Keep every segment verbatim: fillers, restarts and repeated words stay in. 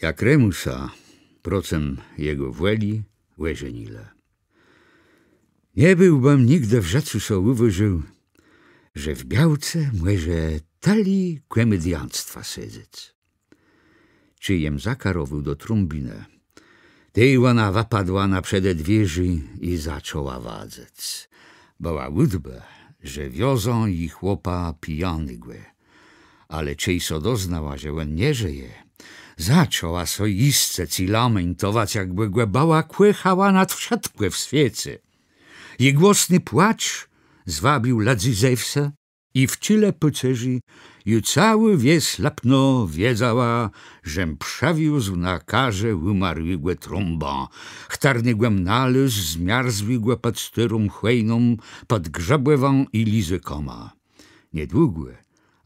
Jak Remùsa procëm jegò wòlë òżenilë. Nie béłbëm nigdë w żëcu so ùwôżił, że w białce mòże tëli kòmediantstwa sedzec. Czej jem zakarowôł do Trąbinë, tej òna wëpadła na przede dwiérze i zaczãła wadzëc. Bëła ùdbë, że wiozą ji chłopa pijanégò. Ale czej so doznała, że òn nie żëje, zaczãła so jiscëc i lamentowac, jakbë gò bëła kòchała nad wszëtkò w swiece. Ji głosny płacz zwabił lëdzy ze wsë i w czile pôcerzi ju całô wies lëpno wiedzała, żem przëwiózł na karze ùmarłégò Trąbã, chtërnégò jem nalôzł zmiarzłégò pòd stôrą chòjną, pòd Grzëbòwã i Lizôkama. Niedługò,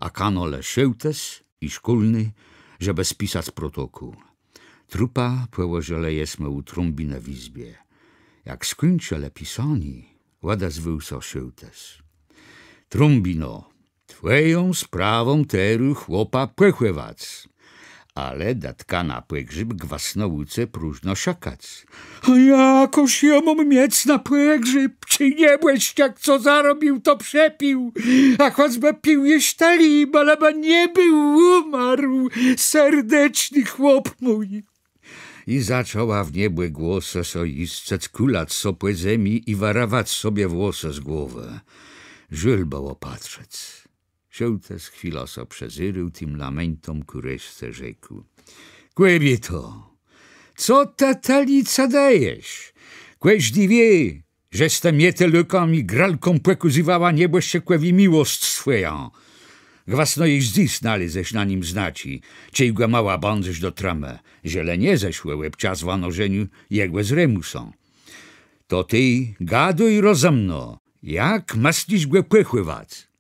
a kanãlë szôłtës i szkólny, żebë spisac protokół. Trupa pòłożëlë jesmë ù Trąbinë w jizbie. Jak skùńczëlë pisanié, òdezwôł so szôłtës: Trąbino, twòją sprawą terô chłopa pòchòwac. Ale dëtka na pògrzéb gwësno ùce próżno szëkac. A jakòż jô móm miec na pògrzéb, czej niebòszczëk, co zarobił, to przepił. A chòcbë pił jesz tëli, bë le bë nie béł ùmarł, serdeczny chłop mój. I zaczãła w niebògłosë so jiscëc, kùlac so pò zemi i wërëwac sobie włosë z głowë. Żôl bëło patrzec. Szôłtës chwilã so przezérôł tim lamentóm, kù reszce rzekł: Kòbieto, co të tëli cëdëjesz? Kòżdi wié, żes të mietelôkã i grôlką pòkôzywała niebòszczëkòwi miłosc swòjã. Gwësno jesz dzys nalézesz na nim znaczi, czej gò mała bãdzesz do trëmë, żelë nie zeszło òb czas wanożeniô jegò z Remùsã. To tej gadôj rozëmno, jak mëslisz gò pòchòwac?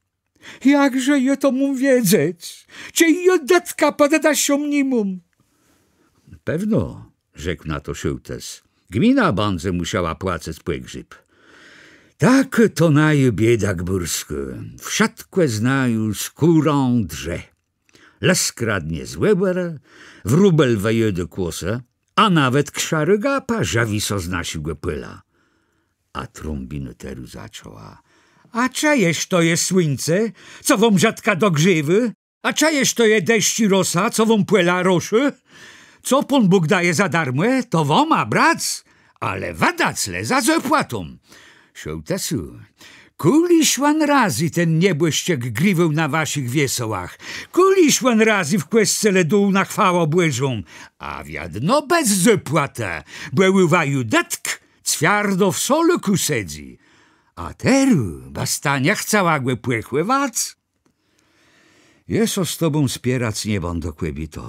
Jakże jô to móm wiedzec, czej jô dëtka pòd daszã ni móm? Pewno, rzekł na to szôłtës, gmina bãdze mùszała płacëc pògrzéb. Tak to naju biéda gbùrskô, wszëtkò z naju skórą drze. Lës kradnie z òbòrë, wróbel wëjôdô kłosë, a nawet szarô gapa żëwi so z naszégò pòla. A Trąbina terô zaczãła: A czëjesz to je słuńce, co wóm żëtka dogrzéwô? A czëjesz to je deszcz i rosa, co wóm pòla roszô? Co Pón Bóg dôwô za darmò, to wama brac, ale wëdac le za zôpłatą. Szôłtësu, kùliż òn razy ten niebòszczëk griwôł na waszich wiesołach, kùliż òn razy w kòscele dôł na chwałã Bòżą, a wiedno bez zôpłatë, bò ù waju dëtk cwiardo w solëkù sedzy. A terô bësta nie chcała gò pòchòwac? Jô so z tobą spierac nie bãdã, kòbieto,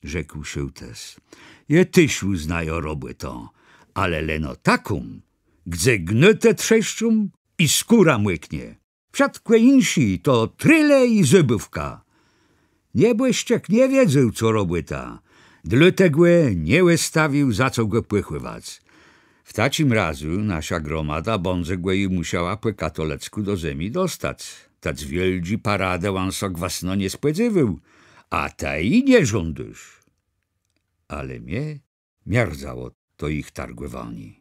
rzekł szôłtës. Jô téż ùznajã robòtã, ale leno taką, gdze gnôtë trzeszczą i skóra mòknie. Wszëtkò jinszé to trile i zëbówka. Niebòszczëk nie wiedzôł, co robòta, dlôtegò nie òstawił, za co gò pòchòwac. W taczim razu nasza gromada bãdze gò ju mùszała pò katolëckù do zemi dostac. Tec wiôldżi paradë òn so gwësno nie spòdzéwôł, a të ji nie żądôsz. Ale mie mierzało to jich targòwanié.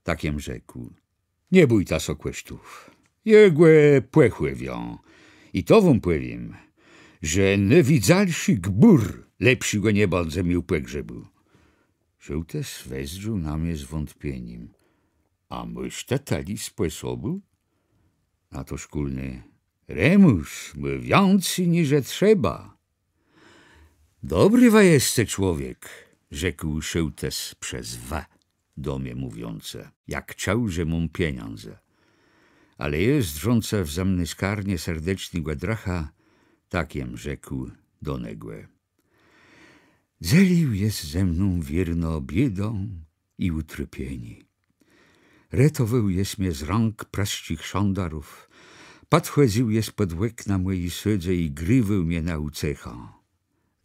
Tak jem rzekł: Nie bójta so kòsztów. Jô gò pòchòwiã. I to wóm pòwiém, że nôwidzalszi gbùr lepszégò nie bãdze miôł pògrzebù. Szôłtës wezdrzôł na mie z wątpienim. A môsz të tëli spòsobù? Na to szkólny: Remùs mô wiãcy niże trzeba. Dobri wa jesce człowiek, rzekł szôłtës przez wa do mie mówiącë, jak czuł, że móm pieniãdze. Ale jô, zdrzącë w zëmny skarnie serdecznégò drëcha, tak jem rzekł do negò: Dzelił jes ze mną wiérno biédã i ùtrôpienié. Retowôł jes mie z rãk prësczich szandarów, pòdchòdzył jes pòd òkna mòji sôdzë i griwôł mie na ùcechã.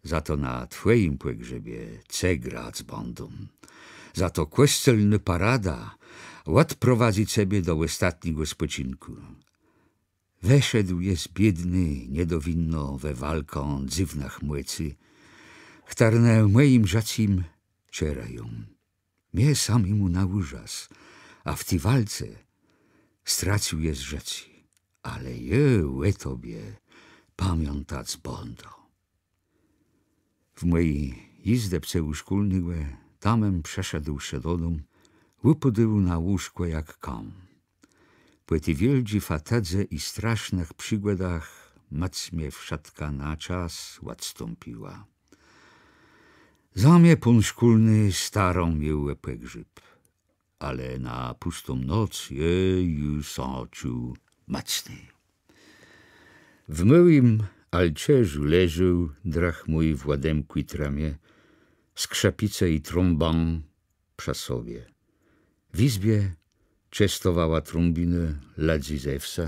Za to na twòjim pògrzebie ce grac bãdą. Za to kòscelnô parada òdprowadzy cebie do òstatnégò spòczinkù. Weszedł jes biédny, niedowinno we walkã dzywnëch mòcy. chtërne mòjim żëcym czerëją. Mie samémù na ùrzas, a w ti walce stracył jem żëcé, ale jô ò tobie pamiãtac bãdã. W mòji jizdebce ù szkólnégò, tamem przëszedłszë do dóm, ùpôdł na łóżkò jak kam. Pò ti wiôldżi fatidze i strasznëch przigòdach mòc mie wszëtka na czas òdstąpiła. Za mie pón szkólny starã miôł ò pògrzéb, ale na pùstą noc jô ju sã czuł mòcny. W môłim alczérzu leżôł drëch mój w òdemkłi trëmie, skrzëpicã i trąbã przë sobie. W jizbie czestowała Trąbinô lëdzy ze wsë,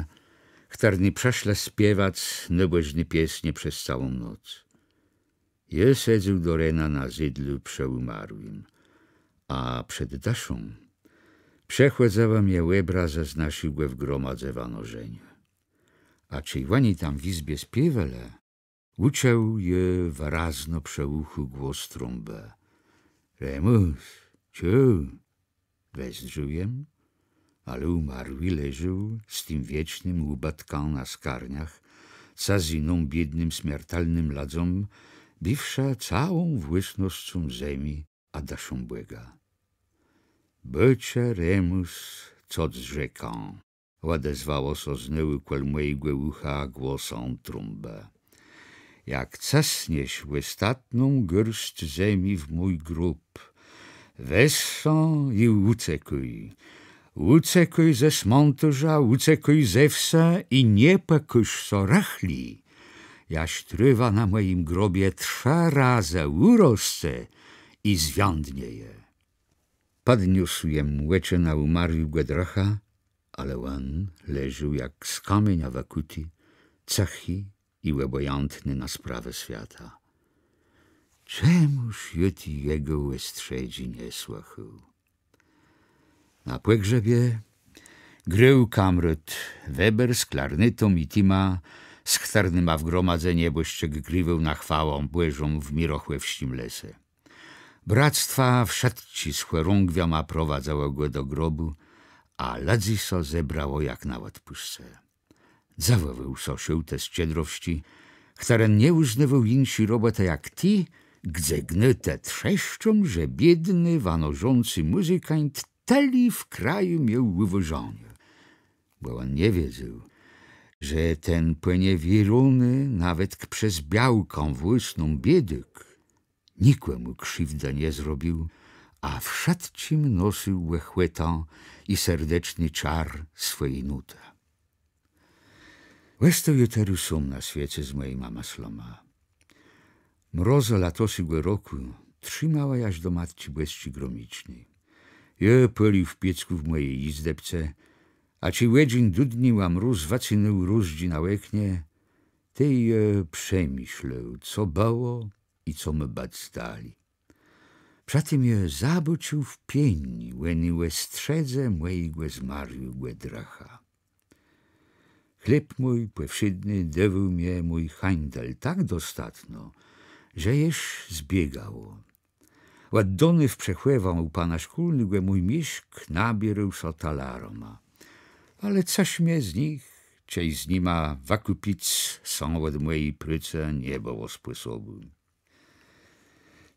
chtërny przëszlë spiewac nôbòżné piesnie przez całą noc. Jô sedzôł do rena na zydlu przë ùmarłim, a przed dëszą przechòdzëłë mie òbrazë z naszégò w gromadze wanożeniô. A czej òni tam w jizbie spiéwelë, ùczuł jô wërazno przë ùchù głos Trąbë: „Remùs, czëj!” Wezdrzôł jem, ale ùmarłi leżôł z tim wiecznym ùbëtkã na skarniach, cëzyną biédnym smiertelnym lëdzóm, bëwszë całą włôsnoscą zemi a dëszą Bòga. „Bôczë, Remùs, co rzekã”, òdezwało sã znowù kòl mòjégò ùcha głosã Trąbë. „Jak cësniesz òstatną gôrsc zemi w mój grób, wez sã i ùcekôj. Ùcekôj ze smãtôrza, ùcekôj ze wsë i nie pòkôż sã rëchli, jaż trôwa na mòjim grobie trzë razë ùrosce i zwiãdnieje”. Pòdniósł jem òczë na ùmarłégò drëcha, ale òn leżôł jak z kamienia wëkùti, cëchi i òbòjãtny na sprawë swiata. Czemùż jô ti jegò òstrzedżi nie słëchôł? Na pògrzebie grôł kamrôt Weber z klarnétą i tima, z chtërnyma w gromadze niebòszczëk griwôł na chwałã Bòżą w Mirochòwsczim lese. Bractwa wszëtczé z chòrągwiama prowadzëłë gò do grobù, a lëdzy sã zebrało jak na òdpùsce. Dzëwòwôł sã szôłtës Czedrowsczi, chtëren nie ùznôwôł jinszi robòtë jak ti, gdze gnôtë trzeszczą, że biédny, wanożący mùzykańt tëli w kraju miôł ùwôżaniô. Bò òn nie wiedzôł, że ten pòniewiéróny nawetk przez białkã włôsną biédôk nikòmù krziwdë nie zrobił, a wszëtczim nosył òchòtã i serdeczny czar swòji nótë. Òstôł jô terô sóm na swiece z mòjima mëslama. Mrozë latoségò rokù trzimałë jaż do Matczi Bòsczi Gromiczny. Jô pôlił w piéckù w mòji jizdebce, a czej òdżin dëdnił a mróz wëcynôł różdżi na òknie, tej jô przemëszlôł, co bëło i co mô bëc dali. Przë tim jô zabôcził w pieni òny òstrzedze mòjégò zmarłégò drëcha. Chléb mój pòwszédny dôwôł mie mój hańdel tak dostatno, że jesz zbiegało. Òddóny w przechòwã ù pana szkólnégò mój miészk nabiérôł sã talarama. Ale cëż mie z nich, czej z nima wëkùpic sã òd mòji prôcë nie bëło spòsobù.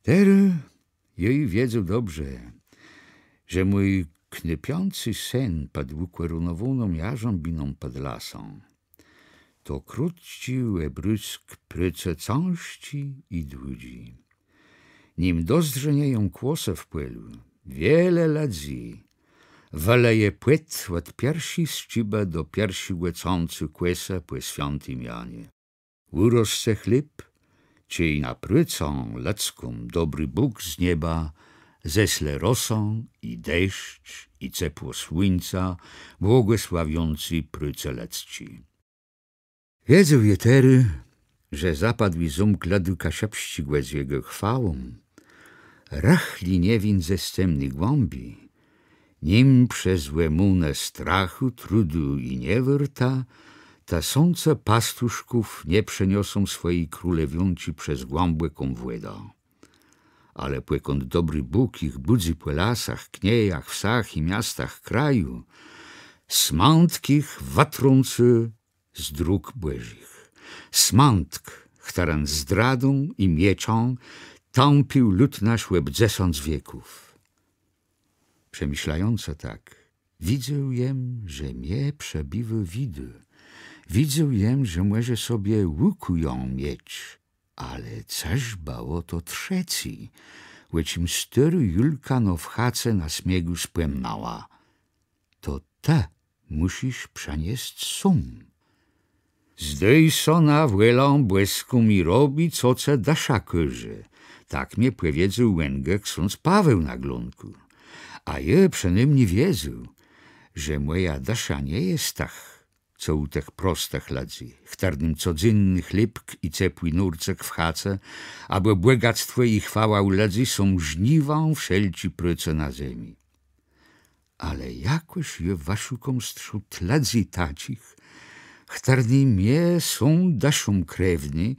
Terô jô ju wiedzôł dobrze, że mój knôpiãcy sen pòd ùkòrónowóną jarzãbiną pòd lasã to krótczi òbrôzk prôcë cãżczi i dłudżi. Nim dozdrzenieją kłosë w pòlu, wiele lëdzy wëleje pòt òd pierszi sczëbë do pierszégò cãcu kòsë pò swiãtim Janie. Ùrosce chléb, czej na prôcã lëdzką dobri Bóg z nieba zesle rosã i deszcz, i cepło słuńca, błogòsławiący prôcë lëdzczi. Wiedzôł jô terô, że zapadłi zómk lëdu kaszëbsczégò z jegò chwałą rëchli nie wińdze z cemny głãbi, nim przez òmónã strachù, trudu i niewôrta tësące pastuszków nie przeniosą swòji królewiónczi przez głãbòką wòdã. ale pòkąd dobri Bóg jich bùdzy pò lasach, kniejach, wsach i miastach kraju, Smãtk jich wëtrący z dróg Bòżich. Smãtk, chtëren zdradą i mieczã tãpił lud nasz òb dzesãc wieków. Przemëszlającë tak, widzôł jem, że mie przëbiwô widu. Widzôł jem, że mòże sobie ùkùjã miecz, ale cëż bëło to trzecy, ò czim stôrô Julka no w chace na sniegù spòmnała. To të mùszisz przëniesc sóm. Zdôj sã na wòlã Bòską i robi, co cë dësza kôże. Tak mie pòwiedzôł òngi ksądz Paweł na Glónkù. A jô przënômni wiedzôł, że mòja dësza nie je z tëch, co ù tëch prostëch lëdzy, chtërnym codzénny chlébk i cepłi nórcëk w chace, abò bògactwò i chwała ù lëdzy są żniwã wszelczi prôcë na zemi. Ale jakòż jô wëszukóm strzód lëdzy taczich, chtërny mie są dëszą krewny,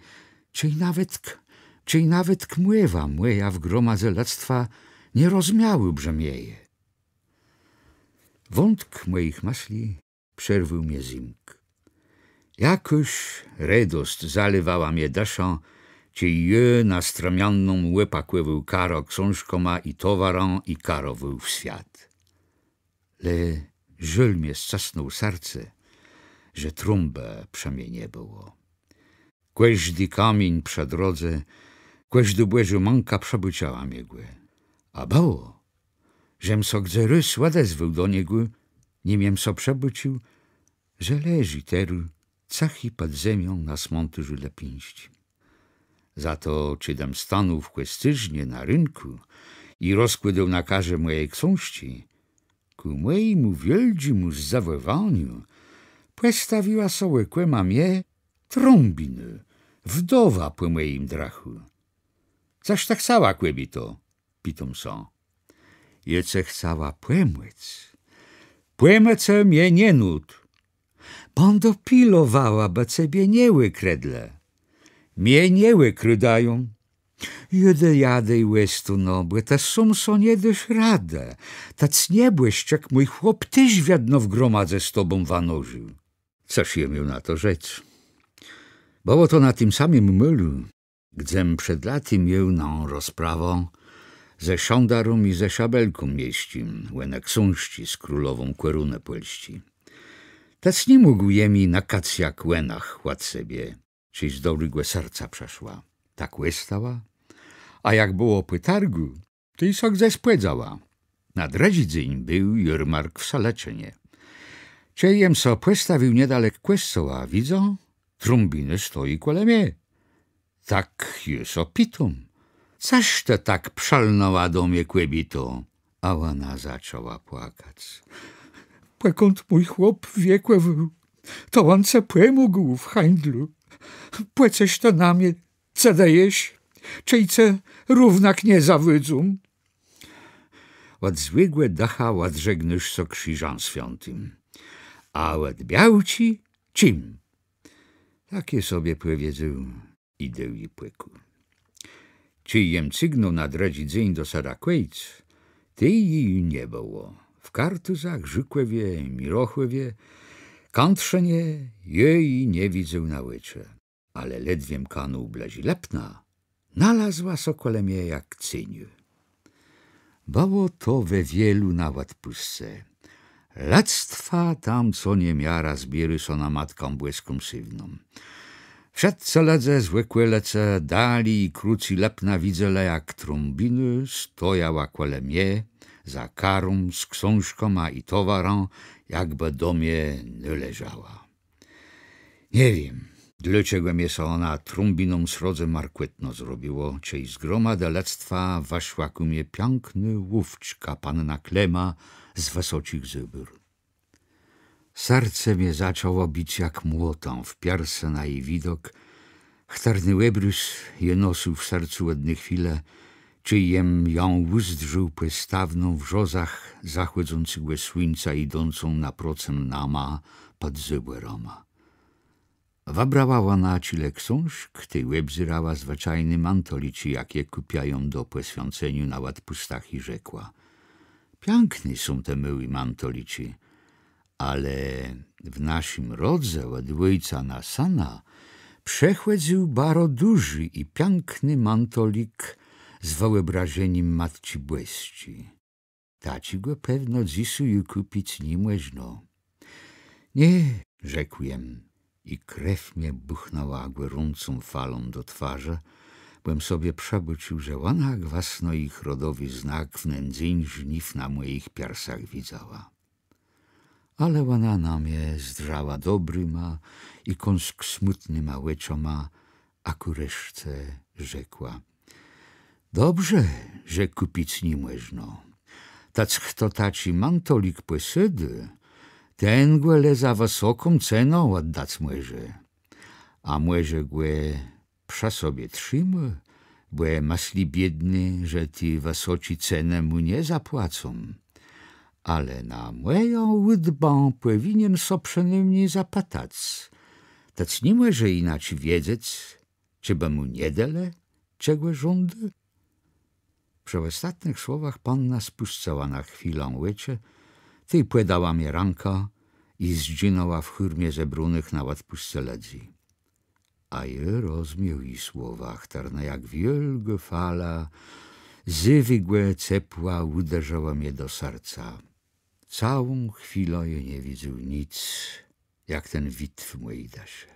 czej nawetk, czej nawetk mòwa mòja w gromadze lëdztwa nierozmiałô brzëmieje. Wątk mòjich mëslë przerwôł mie zymk. Jakôż redosc zaléwała mie dëszã, czej jô na strëmianną òpakòwôł karã ksążkama i towarã i karowôł w swiat. Le żôl mie scësnął serce, że Trąbë przë mie nie bëło. Kòżdi kamiéń przë drodze, kòżdô bòżô mãka przëbôczała mie gò. A bëło, żem sã gdze rôz òdezwôł do niegò, nim jem sã przëbôcził, że leżi terô cëchi pòd zemią na smãtôrzu lëpińsczim. Za to, czedëm stanął w Kòscérznie na rënkù i rozkłôdôł na karze mòje ksążczi, kù mòjémù wiôldżémù zdzëwòwaniu pòstawiła sã òkòma mie Trąbinô, wdowa pò mòjim drëchù. Cëż të chcała, kòbiéto? Pitóm sã. Jô cë chcała pòmòc. Pòmòcë mie nie nót. Bãdã pilowała, bë cebie nie òkrôdlë. Mie nie òkrôdają. Jôdôj, jôdôj, òstónã, bò të sóm so nie dôsz radë. Tec niebòszczëk, mój chłop, téż wiedno w gromadze z tobą wanożił. Cëż jem miôł na to rzec? Bëło to na tim samim môlu, gdzem przed latë miôł nã rozprawã ze szandarą i ze szabelką miesczim ò ne ksążczi z królową kòrunë pòlsczi. Tec ni mógł jem ji nëkac jak òna chła sebie, czej z dobrégò serca przëszła. Tak òstała, a jak bëło pò targù, tej sã gdzes pòdzała. Na drëdżi dzéń béł jôrmark w Solëczënie. Czej jem sã pòstawił niedalek kòscoła, widzã, Trąbinô stoji kòle mie. Tak jô sã pitóm: Cëż të tak przëlnãła do mie, kòbiéto? A òna zaczãła płakac. Pòkąd mój chłop wiekòwôł, to òn cë pòmógł w hańdlu. Pò cëż të na mie cëdëjesz, czej cë równak nie zawôdzą? Òd złégò dëcha òdżegnôsz sã krziżã swiãtim, a òd białczi czim? Tak jem sobie pòwiedzôł i dôł ji pòkù. Czej jem cygnął na drëdżi dzéń do Serakòjc, tej ji ju nie bëło. W Kartuzach, Żukòwie, Mirochòwie, Kãtrzënie jô ji nie widzôł na òczë. Ale ledwiem kanął blëżi Lëpna, nalazła sã kòle mie jak céń. Bëło to we Wielu na òdpùsce. Lëdztwa tam co niemiara zbiérô sã na Matkã Bòską Séwną. Wszëtcë lëdze z òkòlëcë dali i krócy Lëpna widzelë, jak Trąbinô stojała kòle mie za karą z ksążkama i towarã, jakbë do mie nôleżała. Nie wiém, dlôcze mie sã òna, Trąbinô, srodze markòtnô zrobiła, czej z gromadë lëdztwa wëszła kù mie piãknô łówczka, panna Klema z Wësoczich Zôbór. Serce mie zaczãło bic jak młotã w piersë na ji widok, chtërny òbrôz jô nosył w sercu òd ny chwilë, czej jem jã ùzdrzôł pòstawną w zôrzach zachòdzącégò słuńca jidącą naprocëm nama pòd Zôbòrama. Wëbrała òna czile ksążk, tej òbzérała zwëczajné mantoliczi, jaczé kùpiają do pòswiãceniô na òdpùstach, i rzekła: „Piãkné są te môłé mantoliczi, ale w naszim rodze òd òjca na sëna przechòdzył baro dużi i piãkny mantolik z wëòbrażenim Matczi Bòsczi. Taczégò pewno dzysô ju kùpic ni mòżno”. „Nié”, rzekł jem, i krew mie bùchnãła gòrącą falą do twarzë, bòm sobie przëbôcził, że òna gwësno jich rodowi znak w nen dzéń żniw na mòjich piersach widzała. Ale òna na mie zdrzała dobrima i kąsk smùtnyma òczoma, a kù reszce rzekła: „Dobrze, że kùpic ni mòżno. Tec, chto taczi mantolik pòsôdô, ten gò le za wësoką cenã òddac mòże. A mòże gò przë sobie trzimô, bò mësli biédny, że ti wësoczi cenë mù nie zapłacą. Ale na mòjã ùdbã pòwinien sã przënômni zapëtac. Tec ni mòże jinaczi wiedzec, czë bë mù nie delë, czegò żądô?” Przë òstatnëch słowach panna spùscëła na chwilã òczë, tej pòdała mie rãkã i zdżinãła w chùrmie zebrónëch na òdpùsce lëdzy. A jô rozmiôł ji słowa, chtërne jak wiôlgô fala żëwégò cepła ùderzëłë mie do serca. Całą chwilã jô nie widzôł nic, jak ten wid w mòji dëszë.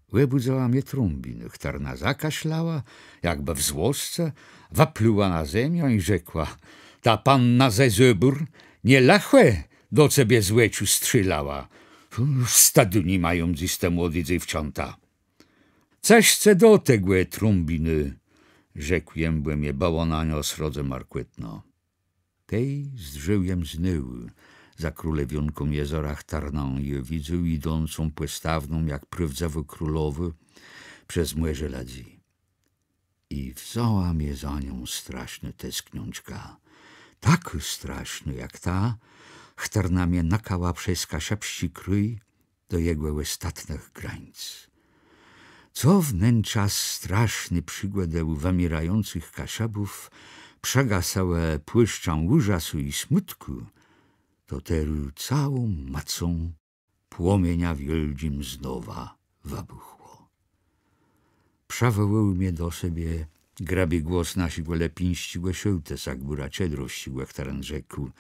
Wëbùdzëła mie Trąbinô, chtërna zakaszlała, jakbë w złoscë, wëplëła na zemiã i rzekła: „Ta panna ze Zôbór nie lëchò do cebie z òczu strzélała. Wstëdu ni mają dzys te młodé dzéwczãta”. „Cëż ce do tegò, Trąbinô?” rzekł jem, bò mie bëło na niã srodze markòtno. Tej zdrzôł jem znôwù za królewiónką jezora, chtërną jô widzôł jidącą pòstawną jak prôwdzëwô królowô przez mòrze lëdzy. I wzãła mie za nią strasznô teskniączka, tak strasznô jak ta, chtërna mie nëkała przez kaszëbsczi krôj do jegò òstatnëch grańc. Co w nen czas straszné przigòdë ù wëmiérającëch Kaszëbów przëgasëłë płôszczã ùżasu i smùtkù, to terô całą mòcą płomienia wiôldżim znowa wëbùchło. Przëwòłôł mie do sebie grëbi głos naszégò lëpińsczégò szôłtësa, gbùra Czedrowsczégò, chtëren rzekł: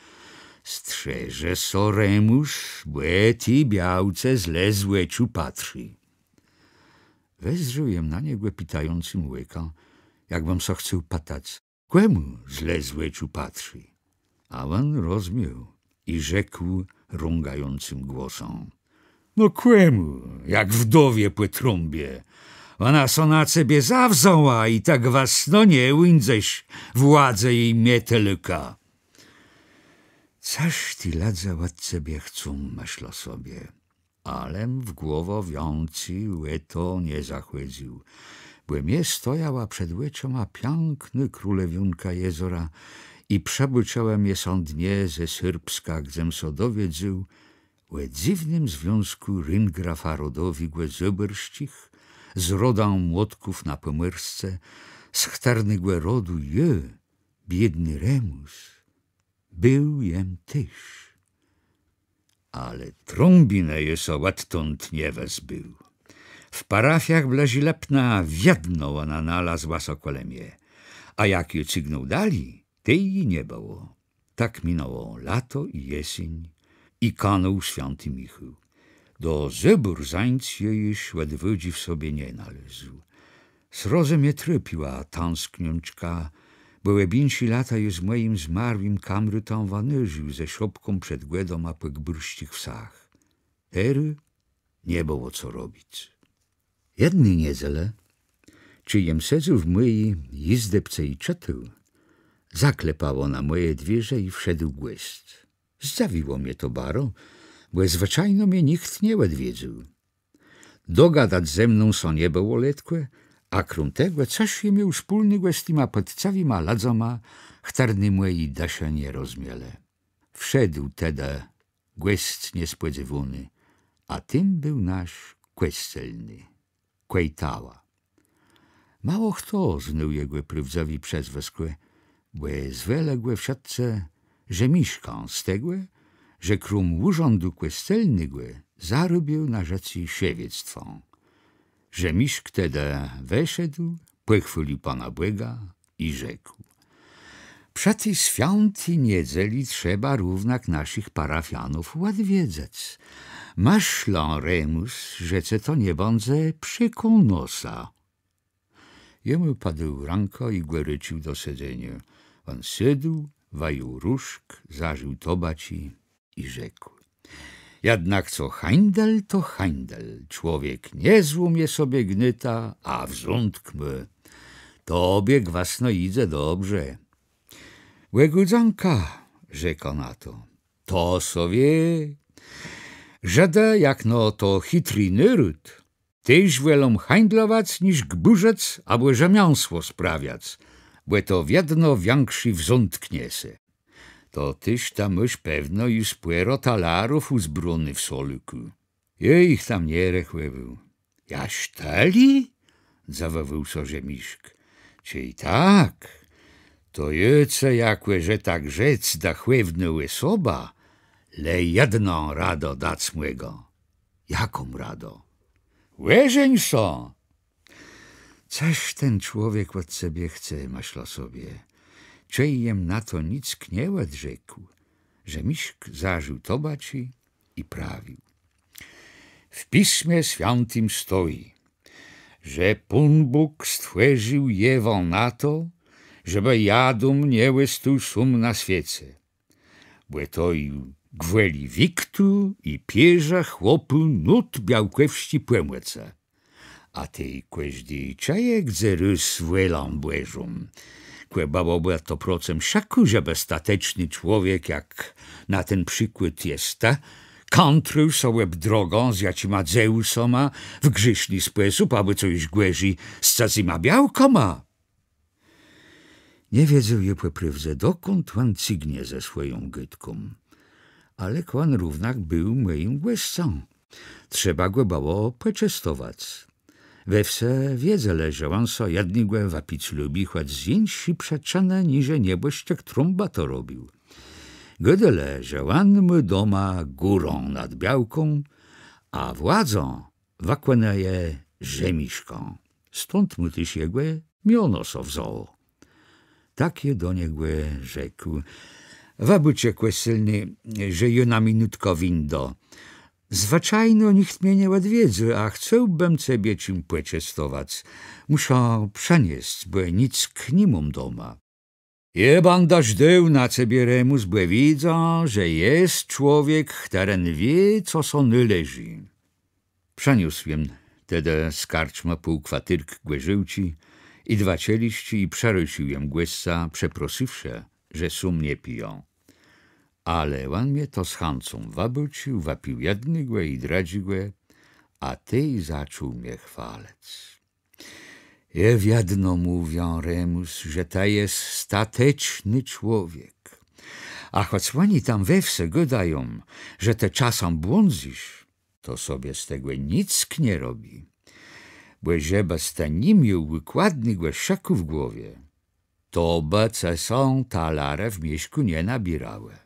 „Strzeżë sã, Remùs, bò ti białce zle z òczu patrzi”. Wezdrzôł jem na niegò pitającym òkã, jakbëm sã chcôł pëtac, kòmù zle z òczu patrzi. A òn rozmiôł i rzekł rągającym głosã: „No kòmù, jak wdowie pò Trąbie. Òna sã na cebie zawzãła i tak gwësno nie ùńdzesz władzë ji mietełka”. Cëż ti lëdze òd cebie chcą, mëszlã sobie. Alem w głowã wiãcy ò to nie zachòdzył, bò mie stojała przed òczoma piãknô królewiónka jezora i przëbôczëłë mie sã dnie ze Sërbska, gdzem sã dowiedzôł ò dzywnym związkù ringrafa rodowégò Zôbòrsczich z rodã Młotków na Pòmòrsce, z chtërnégò rodu jô, biédny Remùs, béł jem téż. Ale Trąbinë jô sã òdtąd nie wëzbéł. W parafiach blëżi Lëpna wiedno òna nalazła sã kòle mie, a jak jô cygnął dali, tej ji nie bëło. Tak minãło lato i jeséń, i kanął swiãti Michôł. Do Zôbór zańc jô jesz òdwôdżi w sobie nie nalôzł. Srodze mie trôpiła tãskniączka, bò òb jinszé lata jô z mòjim zmarłim kamrôtã wanożił ze szopką przed Gòdama pò gbùrsczich wsach. Terô nie bëło co robic. Jedny niedzelë, czej jem sedzôł w mòji jizdebce i czëtôł, zaklepało na mòje dwiérze i wszedł gòsc. Zdzëwiło mie to baro, bò zwëczajno mie nicht nie òdwiedzôł. Dogadac ze mną sã nie bëło letkò, a króm tegò, cëż jem miôł wspólnégò z tima pòczcëwima lëdzama, chtërny mòji dëszë nie rozmielë. Wszedł tedë gòsc niespòdzéwóny, a tim béł nasz Kòscelny, Kòjtała. Mało chto znôł jegò prôwdzëwé przezwëskò, bò zwelë gò wszëtcë Rzemiszkã z tegò, że króm ùrzãdu kòscelnégò zarôbiôł na żëcé szewiectwã. Rzemiszk tedë wëszedł, pòchwôlił Pana Bòga i rzekł: Przë ti swiãti niedzelë trzeba równak naszich parafianów òdwiedzëc. Mëszlã, Remùs, że ce to nie bãdze przekôł nosa. Jemù pòdôł rãkã i gò rôcził do sedzeniô. Òn sôdł, wëjął różk, zażił tobaczi i rzekł: Jednak co hańdel, to hańdel. Człowiek nie złómie sobie gnôta, a wzątk mô. Tobie gwësno jidze dobrze. Bògù dzãka, rzekã na to. To sã wié. Żëdë, jak no to chitri nôród, téż wòlą hańdlowac niż gbùrzëc abò rzemiãsło sprawiac, bò to wiedno wiãkszi wzątk niese. To të tam môsz pewno ju spòro talarów ùzbróné w solëkù. Jô jich tam nie rechòwôł. Jaż tëli? Dzëwòwôł sã Rzemiszk. Czej tak, to jô cë jakò, że tak rzec, dëchòwnô òsoba, le jedną radã dac mògã. Jaką radã? Òżeń sã! Cëż ten człowiek òd cebie chce, mëszlã sobie. Czej jem na to nick nie òdrzekł, Rzemiszk zażił tobaczi i prawił: W Pismie Swiãtim stoji, że Pón Bóg stwòrził Jewã na to, żebë Adam nie òstôł sóm na swiece. Bò to i gwòli wiktu i pierzë chłopù nót białkòwsczi pòmòcë. A tej kòżdi czëje, dze rôz wòlą Bòżą. Kò bëłobë to procëm szëkù, żebë stateczny człowiek, jak na ten przikłôd jes të, kãtrôł so òb drogã z jaczima dzéwùsoma w grzészny spòsób, abò co jesz gòrzi, z cëzyma białkama. Nie wiedzôł jô pò prôwdze, dokąd òn cygnie ze swòją gôdką. Ale kò òn równak béł mòjim gòscã. Trzeba gò bëło pòczestowac. We wsë wiedzelë, że òn so jednégò wëpic lubi, chòc z jinszi przëczënë niże niebòszczëk Trąba to robił. Gôdelë, że òn mô doma górã nad białką, a władzã wëkònëje Rzemiszkã. Stąd mù téż jegò miono sã wzãło. Tak jô do niegò rzekł: Wëbôczë, kòscelny, że jô na minutkã wińdã. Zwëczajno nicht mie nie òdwiedzy, a chcôłbëm cebie czim pòczestowac. Mùszã przëniesc, bò nick ni móm doma. Jô bãdã żdôł na cebie, Remùs, bò widzã, że jes człowiek, chtëren wié, co sã nôleżi. Przëniósł jem tedë z karczmë pół kwatérk gòrzôłczi i dwa czeliszczi i przërôcził jem gòsca, przeprosywszë, że sóm nie pijã. Ale òn mie to z chãcą wëbôcził, wëpił jednégò i drëdżégò, a tej zaczął mie chwalëc. Jô wiedno mówiã, Remùs, że të jes stateczny człowiek. A chòc òni tam we wsë gôdają, że të czasã błądzysz, to sobie z tegò nick nie robi. Bò żebës të ni miôł wëkładnégò szëkù w głowie, to bë cë sã talarë w mieszkù nie nabiérałë.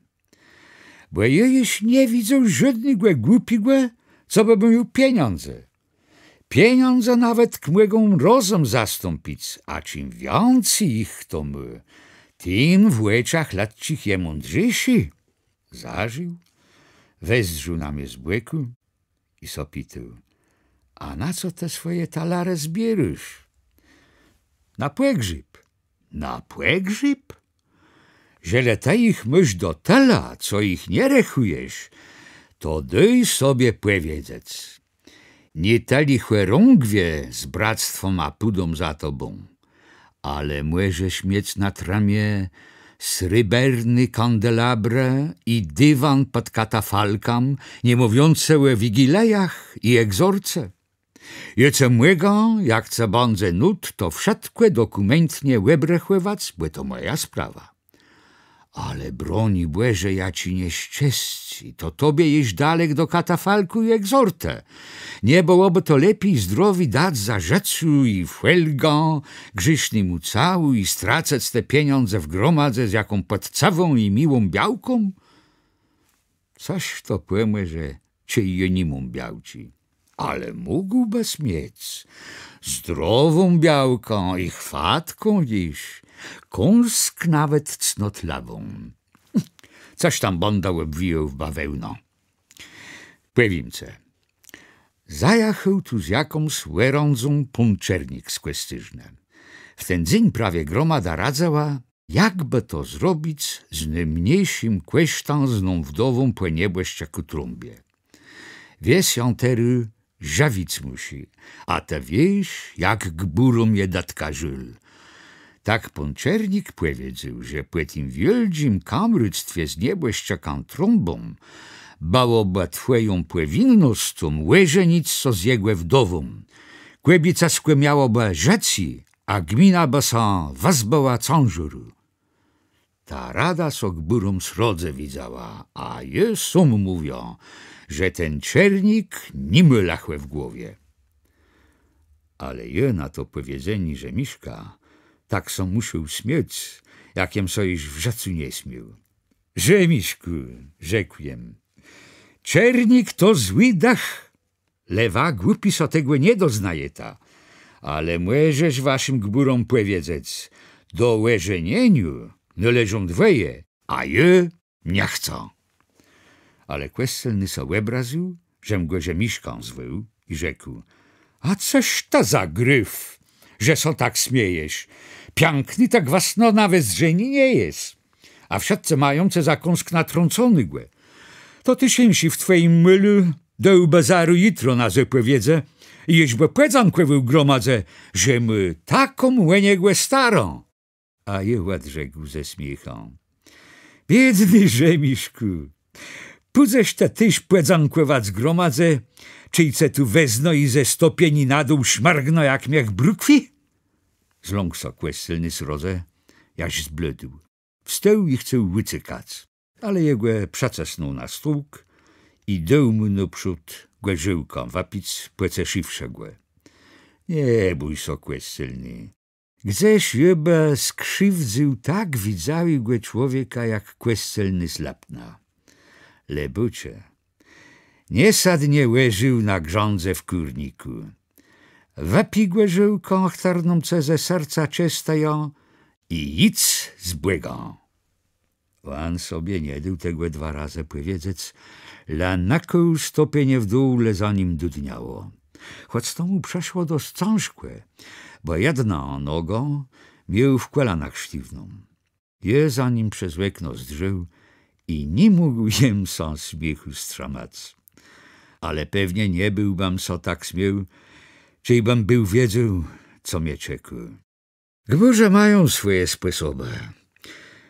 Bò jô jesz nie widzôł żódnégò głupégò, co bë miôł pieniãdze. Pieniãdze nawetk mògą rozëm zastąpic, a czim wiãcy jich chto mô, tim w òczach lëdzczich je mądrzészi. Zażił, wezdrzôł na mie z bòkù i sã pitôł: A na co të swòje talarë zbiérôsz? Na pògrzéb. Na pògrzéb? Żelë të jich môsz do tëla, co jich nie rechùjesz, to dôj sobie pòwiedzec. Nié tëli chòrągwie z bractwama pùdą za tobą, ale mòżesz miec na trëmie srébrné kandelabrë i diwan pòd katafalkã, nie mówiącë ò wigilëjach i egzorce. Jô cë mògã, jak cë bãdze nót, to wszëtkò dokùmeńtnie òbrechòwac, bò to mòja sprawa. Ale broni Bòże, jaczé nieszczescé, to tobie jesz dalek do katafalkù i egzortë. Nie bëłobë to lepi zdrowi dac za żëcô i fòlgã grzésznémù cału i stracëc te pieniądze w gromadze z jaką pòczcëwą i miłą białką? Cos to pòmòże, czej jô ni móm białczi. Ale mógłbës miec zdrową białkã i chwatką jesz, kąsk nawet cnotlëwą. Cos tam bãdã òbwijôł w bawełnã. Pòwiém cë. Zajachôł tu z jakąs òrãdzą pón Czernik z Kòscérznë. W ten dzéń prawie gromada radzëła, jak bë to zrobic z nômniészim kòsztã z ną wdową pò niebòszczëkù Trąbie. Wies jã terô żëwic mùszi, a të wiész, jak gbùróm je dëtka żôl. Tak pón Czernik pòwiedzôł, że pò tim wiôldżim kamractwie z niebòszczëkã Trąbą bëłobë twòją pòwinnoscą òżenic sã z jegò wdową. Kòbiéta skò miałabë żëcé, a gmina bë sã wëzbëła cãżarù. Ta rada sã gbùróm srodze widzała, a jô sóm mówiã, że ten Czernik ni mô lëchò w głowie. Ale jô na to pòwiedzenié Rzemiszka tak sã mùszôł smiôc, jak jem sã jesz w żëcu nie smiôł. Rzemiszkù, rzekł jem, Czernik to złi dëch. Le wa, głupi, sã tegò nie doznajeta. Ale mòżesz waszim gbùróm pòwiedzec: do òżenieniô nôleżą dwòje, a jô nie chcã. Ale kòscelny sã òbrazył, żem gò Rzemiszkã zwôł, i rzekł: A cëż të za grif, że sã tak smiejesz? Piãkny të gwësno na wezdrzenié nie jes. A wszëtcë mają ce za kąsk natrąconégò. To të sã w twòjim môlu dôłbë zarô jutro na zôpòwiedzë i jesz bë pòdzãkòwôł gromadze, że mô taką ò niegò starã. A jô òdrzekł ze smiéchã: Biédny Rzemiszkù, pùdzesz të téż pòdzãkòwac gromadze, czej ce tu wezną i ze stopieni na dół szmërgną jak miech brukwi? Zląkł sã kòscelny srodze, jaż zbladł. Wstôł i chcôł ùcekac, ale jô gò przëcësnął na stółk i dôł mù nôprzód gòrzôłkã wëpic, pòceszëwszë gò. Nie bój sã, kòscelny. Gdzeż jô bë skrziwdzył tak widzałégò człowieka jak kòscelny z Lëpna? Le bôczë, nie sôdnie òżił na grządze w kùrnikù. Wëpij gòrzôłkã, chtërną ce ze serca czestëjã, i jidz z Bògã. Òn sobie nie dôł tegò dwa razë pòwiedzec, le nëkôł stopienie w dół, le za nim dëdniało. Chòc to mù przëszło dosc cãżkò, bò jedną nogã miôł w kòlanach sztiwną. Jô za nim przez òkno zdrzôł i ni mógł jem sã smiéchù strzëmac. Ale pewnie nie béłbëm sã tak smiôł, czejbëm béł wiedzôł, co mie czekô. Gbùrzë mają swòje spòsobë.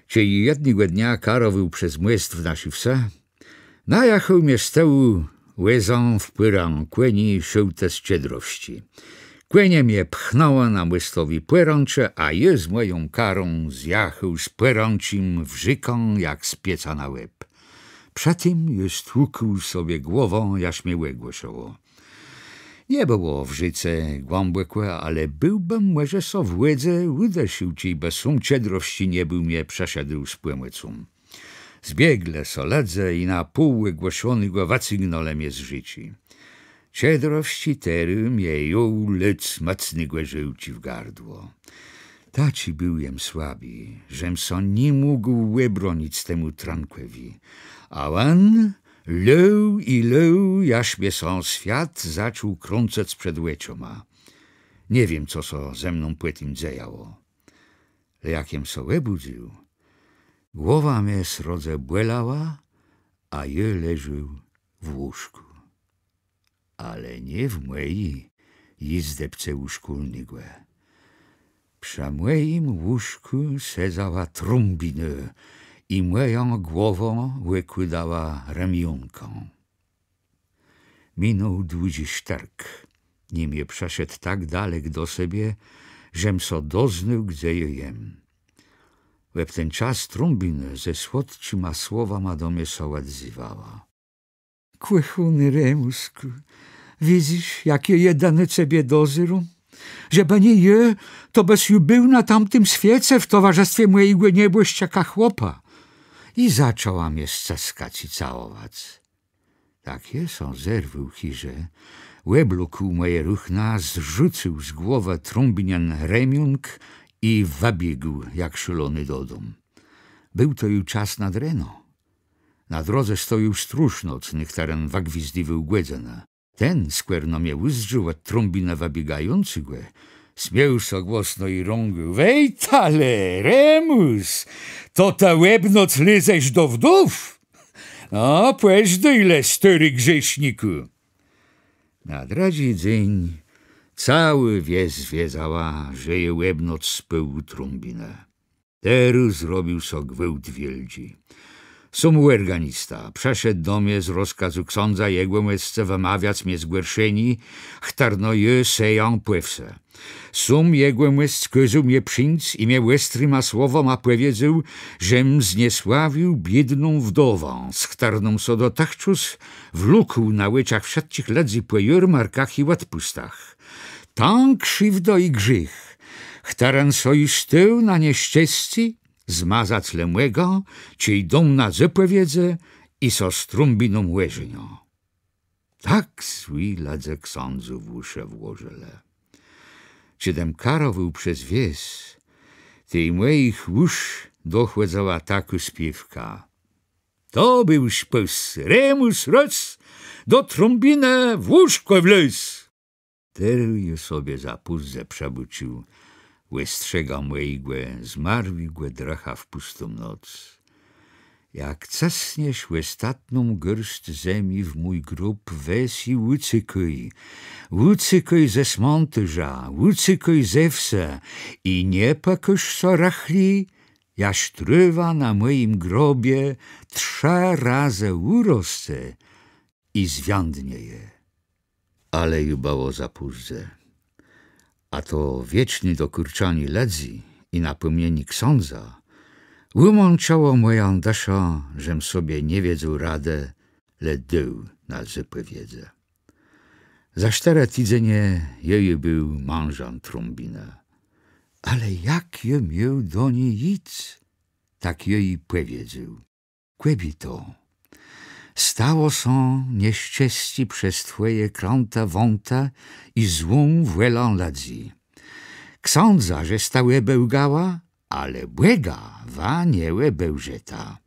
Czej jednégò dnia karowôł przez mòst w naszi wsë, najachôł mie z tëłu wòzã w pôrã kòni szôłtës Czedrowsczi. Kònie mie pchnãłë na mòstowi pòrãcze, a jô z mòją karą zjachôł z pòrãczim w rzékã jak z pieca na łeb. Przë tim jô stłukł sobie głowã, jaż mie ògłëszało. Nie bëło w rzéce głãbòkò, ale béłbëm mòże sã w wòdze ùdësził, czejbë sóm Czedrowsczi nie béł mie przëszedł z pòmòcą. Zbieglë sã lëdze i na pół ògłëszonégò wëcygnãlë mie z rzéczi. Czedrowsczi terô mie jął lôc mòcné gòrzôłczi w gardło. Taczi béł jem słabi, żem sã ni mógł òbronic temù trankòwi. A òn lôł i lôł, jaż mie sã swiat zaczął krącëc przed òczoma. Nie wiém, co sã ze mną pò tim dzejało. Le jak jem sã òbùdzył, głowa mie srodze bòlała, a jô leżôł w łóżkù. Ale nié w mòji jizdebce ù szkólnégò. Przë mòjim łóżkù sedzała Trąbinô i mòjã głowã òkłôdała remiónkã. Minął dłudżi sztërk, nim jô przëszedł tak dalek do sebie, żem sã doznôł, gdze jô jem. Òb ten czas Trąbinô ze słodczima słowama do mie sã òdzéwała. Kòchóny Remùskù, widzysz, jak jô jedna na cebie dozéróm? Żebë nié jô, to bës ju béł na tamtim swiece w towarzëstwie mòjégò niebòszczëka chłopa. I zaczãła mie scëskac i całowac. Tak jô sã zerwôł chiże, òblôkł mòje ruchna, zrzucył z głowë Trąbinën remiónk i wëbiégł jak szôlony do dóm. Béł to ju czas nad reno. Na drodze stojôł stróż nocny, chtëren wëgwizdiwôł gòdzënã. Ten, skòrno mie ùzdrzôł òd Trąbinë wëbiegającégò, smiôł sã głosno i rągôł: Wejta le, Remùs, to të òb noc lezesz do wdów? No, pòżdôj le, stôri grzesznikù. Na drëdżi dzéń całô wies wiedzała, że jô òb noc spôł ù Trąbinë. Terô zrobił sã gwôłt wiôldżi. Sóm òrganista przëszedł do mie z rozkazu ksãdza jegòmòscë wëmawiac mie zgòrszenié, chtërno jô sejã pò wsë. Sóm jegòmòsc kôzôł mie przińc i mie òstrima słowama pòwiedzôł, żem zniesławił biédną wdowã, z chtërną sã dotëchczôs wlókł na òczach wszëtczich lëdzy pò jôrmarkach i òdpùstach. Tã krziwdã i grzéch, chtëren sã ju stôł na nieszczescé, zmazac le mògã, czej dóm na zapòwiedzë i sã z Trąbiną òżeniã. Tak złi lëdze ksãdzu w ùszë włożëlë. Czej jem karowôł przez wies, tej mòjich ùsz dochòdzała takô spiéwka: To béł szpôs, Remùs rôz do Trąbinë w łóżkò wlôzł. Terô jô sobie zapùscë przëbôcził òstrzegã mòjégò zmarłégò drëcha w pùstą noc. Jak cësniesz òstatną gôrsc zemi w mój grób, wez i ùcékôj, ùcékôj ze smãtôrza, ùcékôj ze wsë i nie pòkôż sã rëchli, jaż trôwa na mòjim grobie trzë razë ùrosce i zwiãdnieje. Ale ju bëło za pózdze. A to wieczné dokùczanié lëdzy i napòmnienié ksãdza wëmãczëło mòjã dëszã, żem sobie nie wiedzôł radë, le dôł na zapòwiedzë. Za sztërë tidzenie jô ju béł mãżã Trąbinë. Ale jak jô miôł do ni jic, tak jô ji pòwiedzôł: Kòbieto, stało sã nieszczescé przez twòje krãtë wãtë i złą wòlã lëdzy. Ksãdza żesta òbełgała, ale Bòga wa nie òbełżeta.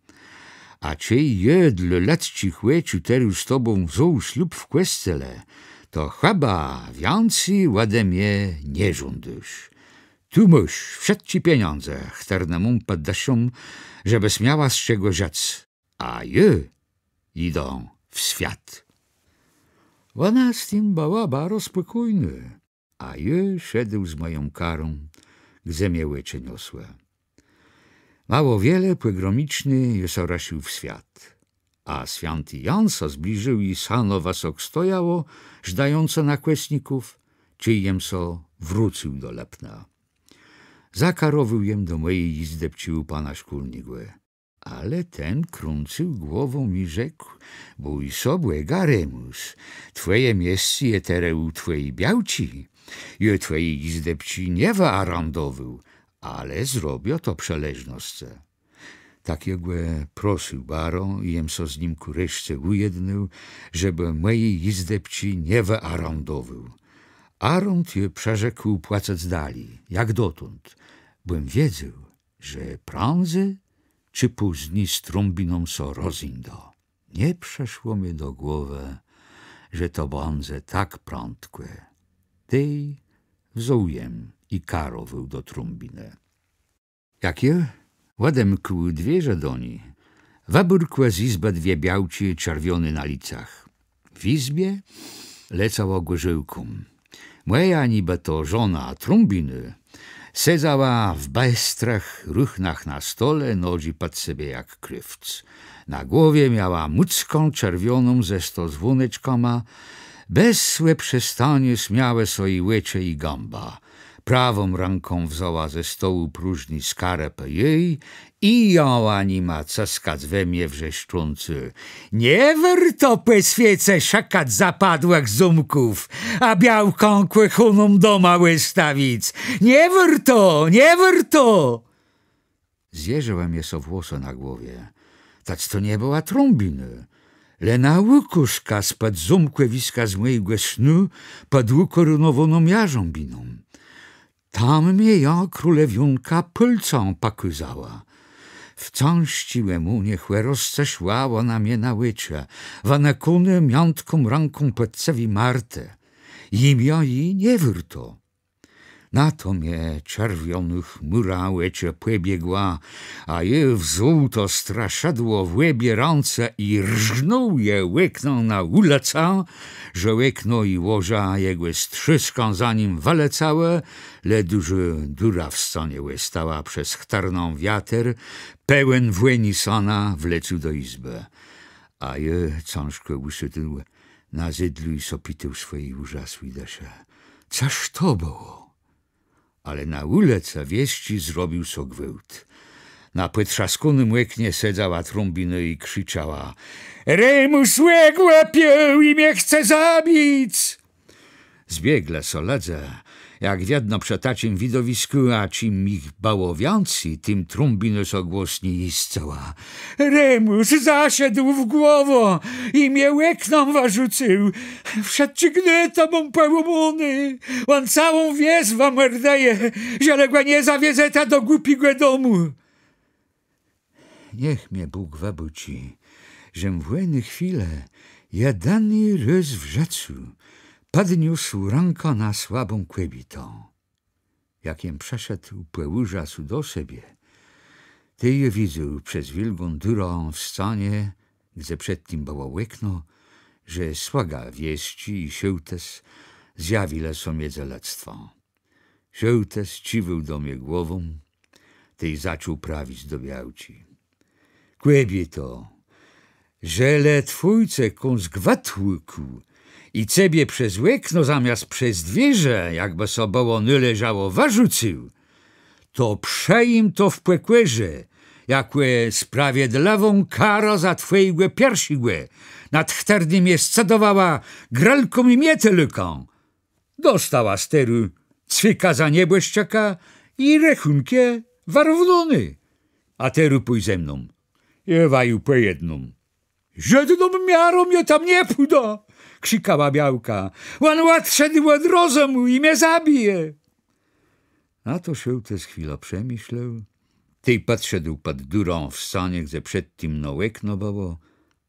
A czej jô dlô lëdzczich òczu terô z tobą wzął slub w kòscele, to chëba wiãcy òde mie nie żądôsz. Tu môsz wszëtczé pieniãdze, chtërne móm pòd dëszą, żebës miała z czegò żëc. A jô jidã w swiat. Òna z tim bëła baro spòkójnô, a jô szedł z mòją karą, gdze mie òczë niosłë. Mało wiele pò gromiczny jô sã rësził w swiat. A swiãti Jan sã zbliżôł i sano wësok stojało, żdającë na kòsników, czej jem sã wrócył do Lëpna. Zakarowôł jem do mòji jizdebczi ù pana szkólnégò. Ale ten krãcył głową i rzekł: Bój sã Bòga, Remùs, twòje miescé je terô ù twòji białczi. Jô twòji jizdebczi nie wëarãdowôł, ale zrobiã to przë leżnoscë. Tak jô gò prosył baro i jem sã z nim kù reszce ùjednôł, żebë mòji jizdebczi nie wëarãdowôł. Arãd jô przërzekł płacëc dali, jak dotąd, bò jem wiedzôł, że prãdzy czë pózni z Trąbiną sã rozińdã. Nie przëszło mie do głowë, że to bãdze tak prãdkò. Tej wzął jem i karowôł do Trąbinë. Jak jô òdemkł dwiérze do ni, wëbùrkłë z jizbë dwie białczi czerwioné na licach. W jizbie lecało gòrzôłką. Mòja nibë to żona Trąbinë sedzała w bestrëch ruchnach na stole, nodżi pòd sebie jak krôwc. Na głowie miała mùckã czerwioną ze sto zwóneczkama. Bez òprzestaniô smiałë sã ji òczë i gãba. Prawą rãką wzãła ze stołu próżné skarpë ji i jãła nima cëskac we mie, wrzeszczącë: „Nie wôrto pò swiece szëkac zapadłëch zómków, a białkã kòchóną doma òstawic. Nie wôrto, nie wôrto!” Zjeżëłë mie sã włosë na głowie. Tec to nie bëła Trąbinô, le nôùkôżka spòd zómkòwiska z mòjégò snu pòd ùkòrónowóną jarzãbiną. Tam mie jã królewiónka pôlcã pòkôzała. W cãżczi òmónie chòroscë szła òna mie na òczë, wënëkónô miãtką rãką pòczcëwi Martë. Imiã ji nie wôrto. Na to mie czerwionô chmùra òczë pòbiegła, a jô wzął to straszëdło w òbie rãce i rznął je òknã na ùlëcã, że òkno i łoża jegò z trzôskã za nim wëlecałë, le dużô dura w scanie òstała, przez chtërną wiater, pełen wòni sana, wlecôł do jizbë. A jô, cãżkò ùsôdł na zydlu i sã pitôł swòji ùrzasłi dëszë: „Cëż to bëło?” Ale na ùlëcë wiesczi zrobił sã gwôłt. Na pòtrzaskónym òknie sedzała Trąbinô i krzëczała: „Remùs ògłëpiôł i mie chce zabic!” Zbieglë sã lëdze, jak wiedno przë taczim widowiskù, a czim jich bëło wiãcy, tim Trąbinô sã głosni jiscëła: „Remùs zaszedł w głowã i mie òknã wërzucył. Wszëtczé gnôtë móm pòłómóné. Òn całą wies wëmòrdëje, żelë gò nie zawiezeta do głupégò domù”. Niech mie Bóg wëbôczi, żem w òny chwilë jedini rôz w żëcu pòdniósł rãkã na słabą kòbiétã. Jak jem przëszedł pò ùrzasu do sebie, tej jô widzôł przez wiôlgą durã w scanie, gdze przedtim bëło òkno, że słëga wiesczi i szôłtës zjawilë sã midzë lëdztwã. Szôłtës cziwôł do mie głową, tej zaczął prawic do białczi: „Kòbiéto, żelë twój cë kąsk wëtłukł i cebie przez òkno zamiast przez dwiérze, jakbë sã bëło nôleżało, wërzucył, to przëjim to w pòkòrze, jakò sprawiedlëwą karã za twòjégò pierszégò, nad chtërnym jes scedowała grôlką i mietełkã. Dostała jes terô cwika za niebòszczëka i rechùnk je wërównóny. A terô pòj ze mną. Jô waju pòjednã”. „Żódną miarą jô tam nie pùdã”, krzikała białka. „Òn òdszedł òd rozëmù i mie zabije”. Na to szôłtës chwilã przemëslôł, tej pòdszedł pòd durã w scanie, gdze przedtim no òkno bëło,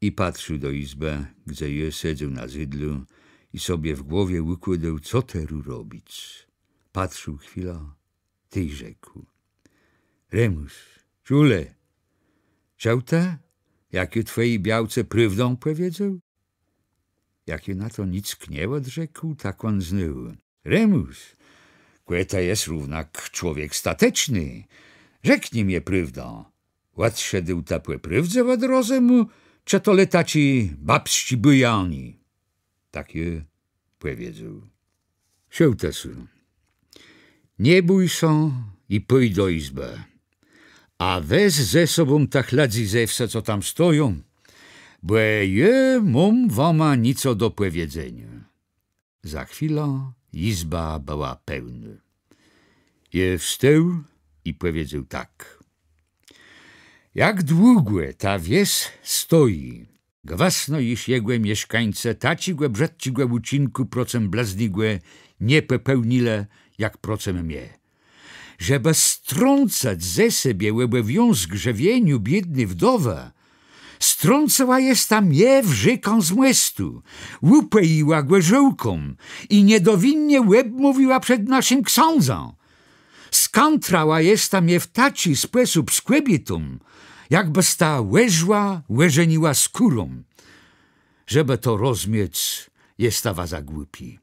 i patrził do jizbë, gdze jô sedzôł na zydlu i sobie w głowie ùkłôdôł, co terô robic. Patrził chwilã, tej rzekł: „Remùs, czëj le, czëł të, jak jô twòji białce prôwdã pòwiedzôł?” Jak jô na to nick nie òdrzekł, tak òn znôw: „Remùs, kò të jes równak człowiek stateczny, rzeknij mie prôwdã. Òdszedł të pò prôwdze òd rozëmù, czë to le taczé babsczé bùjanié?” Tak jô pòwiedzôł: „Szôłtësu, nie bój sã i pòj do jizbë. A wez ze sobą tëch lëdzy ze wsë, co tam stoją, bò jô móm wama nico do pòwiedzeniô”. Za chwilã jizba bëła pełnô. Jô wstôł i pòwiedzôł tak: „Jak długò ta wies stoji, gwësno jesz jegò mieszkańce taczégò brzëdczégò ùczinkù procëm blëznégò nie pòpełnilë, jak procëm mie. Żebë strącëc ze sebie òbòwiązk żëwieniô biédny wdowë, strącëła jesta mie w rzékã z mòstu, ùpòjiła gòrzôłką i niedowinnie òbmówiła przed naszim ksãdzã. Skantrała jesta mie w taczi spòsób z kòbiétą, jakbësta òrzła òżeniła z kùrą. Żebë to rozmiec, jesta wa za głupi.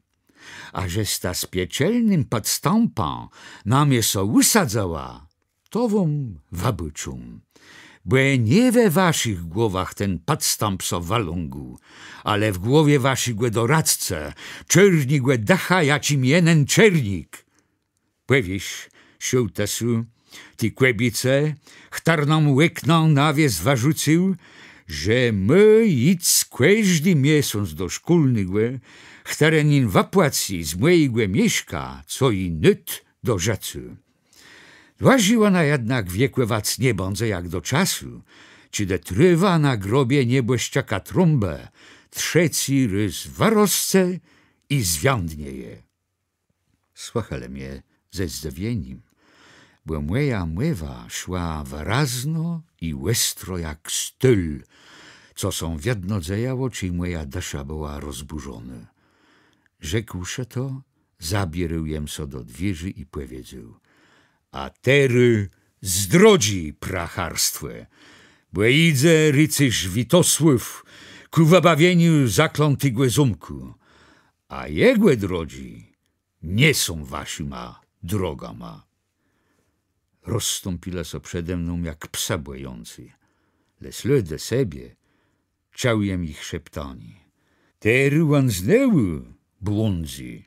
A żesta z pieczelnym pòdstãpã na mie sã ùsadzëła, to wóm wëbôczóm. Bò nié we waszich głowach ten pòdstãp sã wëlągł, ale w głowie waszégò doradcë, czôrnégò dëcha, jaczim je nen Czernik”. Pòwiész, szôłtësu, ti kòbiéce, chtërna mie òkno na wies wërzucył, że mô jic kòżdi miesąc do szkólnégò, chtëren ji wëpłacy z mòjégò mieszka, co ji nót do żëcô. Dłëżi òna jednak wiekòwac nie bãdze jak do czasu, czedë trôwa na grobie niebòszczëka Trąbë trzecy rôz wërosce i zwiãdnieje. Słëchelë mie ze zdzëwienim, bò mòja mòwa szła wërazno i òstro jak stôl, co sã wiedno dzejało, czej mòja dësza bëła rozbùrzonô. Rzekłszë to, zabiérôł jem sã do dwiérzi i pòwiedzôł: A terô z drodżi, pracharstwò, bò jidze ricérz Witosłôw kù wëbawieniu zaklãtégò zómkù, a jegò drodżi nie są waszima drogama. Rozstąpilë sã przede mną jak psa bòjący, le slôdë sebie czuł jem jich szeptanié: Terô òn znowù błądzy,